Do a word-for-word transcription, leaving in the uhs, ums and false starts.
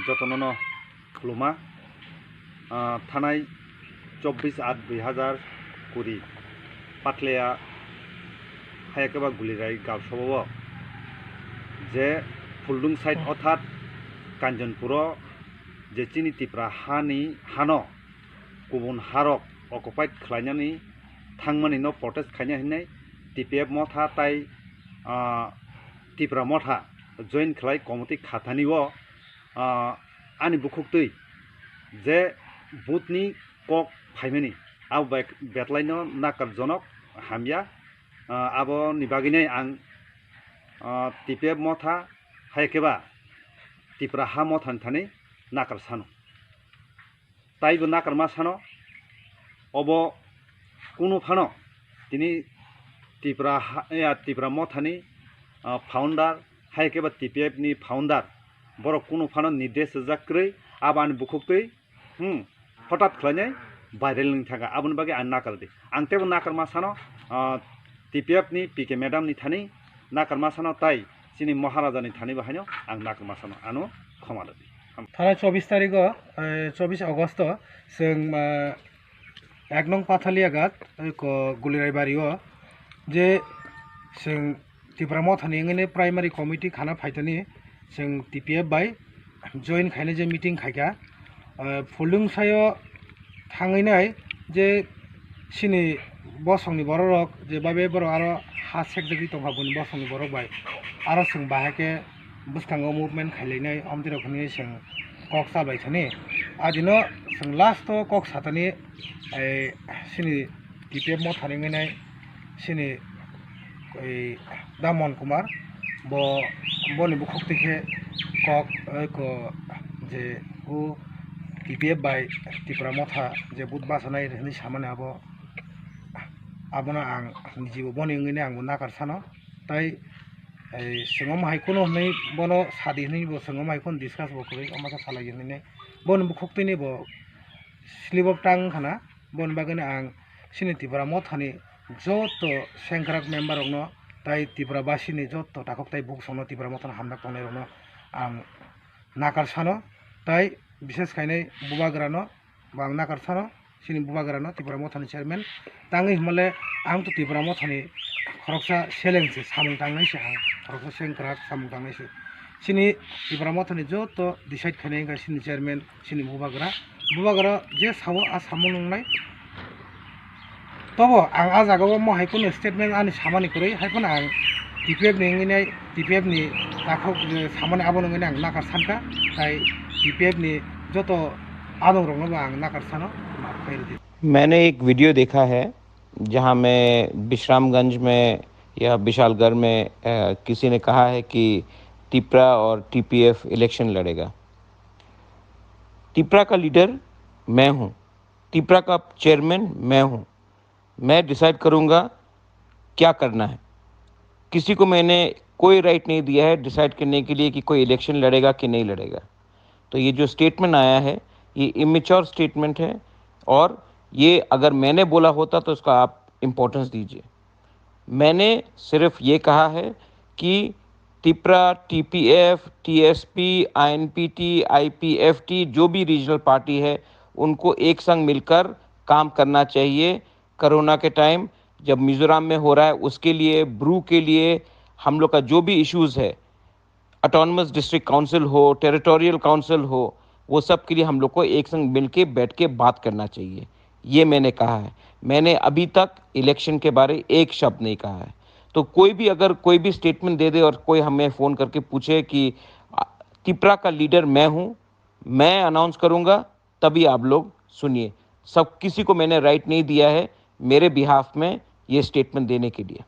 Jotono no khuluma, ah, thanai chobbish aat dui hazar kuri Patlia hayakeba Gulirai Gausao je Phuldung side othat Kanjanpuro je chini Tipra hani hano kubun harok occupied khlainani thangmani no protest khaina hinwi T P F motha tai, ah, Tipra motha join khlai committee khathani o, ah, ani bukhuktwi je booth ni kok phaimani abo bai betlaino nakarjonok hamya, ah, aboni bagwinai ang, ah, T P F motha hai khe ba Tipra ha mothani thani nakar sano. Taibo nakarma sano, obo kunu phano tini Tipra ha-, ya, Tipra mothani, ah, founder, hai khe ba T P F ni founder, borok kunu phano nirdesh rijak kwrwi, abo ani bukhuktwi, hmm, hotat khlainai viral wng thangkha, aboni bagwi ang nakar di. Ang teibo nakarma sano, ah, T P F ni P K madam ni thani nakarma sano tai chini Maharaja ni thani bo haino ang nakarma sano ano khoma rwdi. Thanai chobbish tarigo, eh, chobbish Augusto, chwng, eh, ek nong Pathaliaghat, eh, ko Gulirai bario je chwng Tipra mothani wngwi primary committee khana phaitani chwng T P F bai join khaina je meeting khaikha, eh, Phuldung sayo thangwi nai je chini bosongni bororok je babe borok aro ha sekjagwi tongkha buini bosongni borok bai aro chwng bahai khe bwskango movement khailainai omtwirok hinwi chwng kok chalai thani. Adino chwng last o kok satani, eh, chini T P F mothani wngwi nai chini, ei, Damon Kumar, bo, boni bukhuktwi khe kok, ei, ko, je o T P F bai Tipra motha je booth bachanai hinwi samani abo, abono ang nijibo boni wngwi nai angbo nakar sano. Tai, ei, chwng omo hai kheno hinwi bono sadi hinwi bo chwng omo hai kheno discuss bo kwrwi omo khe salai hinwi nai boni bukhuktwini bo slip of tongue wngkha na, boni bagwino ang chini Tipra mothani joto sengkrak member rokno tai Tipra basini joto takhuk tai bukhuk songno Tipra mothano hamjak tongnai rokno ang nakar sano, tai bises khainai bubagrano bo ang nakar sano, chini bubagrano Tipra mothani chairman tangwi hwnmale ang to Tipra mothani khoroksa seleng se samung tangnai se ang, khoroksa sengkrak samung tangnai se. Chini Tipra mothani joto decide khainai wngkha chini chairman, chini bubagra, bubagra je sao a samung nungnai. Tobo ang a jagao mo hai kheno statement ani samani kwrwi, hai phano ang T P F ni wngwi nai, T P F ni takhuk, eh, samani abo wngwi nai ang nakar sankha, tai T P F ni joto adong rokno bo ang nakar sano, maaf khairdi. मैंने एक वीडियो देखा है, जहां में विश्रामगंज में या विशालगढ़ में, अ, किसी ने कहा है कि तिपरा और टीपीएफ इलेक्शन लड़ेगा। तिपरा का लीडर मैं हूं, तिपरा का चेयरमैन मैं हूं। मैं डिसाइड करूंगा क्या करना है। किसी को मैंने कोई राइट नहीं दिया है डिसाइड करने के लिए कि कोई इलेक्शन लड़ेगा कि नहीं लड़ेगा। तो ये जो स्टेटमेंट आया है, ये इमेच्योर स्टेटमेंट है, और ये अगर मैंने बोला होता तो इसका आप इम्पोर्टेंस दीजिए। मैंने सिर्फ ये कहा है कि तिपरा, टीपीएफ, टीएसपी, आईएनपीटी, आईपीएफटी, जो भी रीजनल पार्टी है, उनको एक संग मिलकर काम करना चाहिए। कोरोना के टाइम जब मिजोरम में हो रहा है, उसके लिए, ब्रू के लिए, हम लोग का जो भी इश्यूज है, ऑटोनमस डिस्ट्रिक्ट काउंसिल हो, टेरिटोरियल काउंसिल हो, वो सब के लिए हम लोग को एक संग मिलके बैठ के बात करना चाहिए, ये मैंने कहा है। मैंने अभी तक इलेक्शन के बारे एक शब्द नहीं कहा है। तो कोई भी, अगर कोई भी स्टेटमेंट दे दे और कोई हमें फ़ोन करके पूछे कि, आ, तिपरा का लीडर मैं हूँ, मैं अनाउंस करूँगा, तभी आप लोग सुनिए। सब, किसी को मैंने राइट नहीं दिया है मेरे बिहाफ में ये स्टेटमेंट देने के लिए।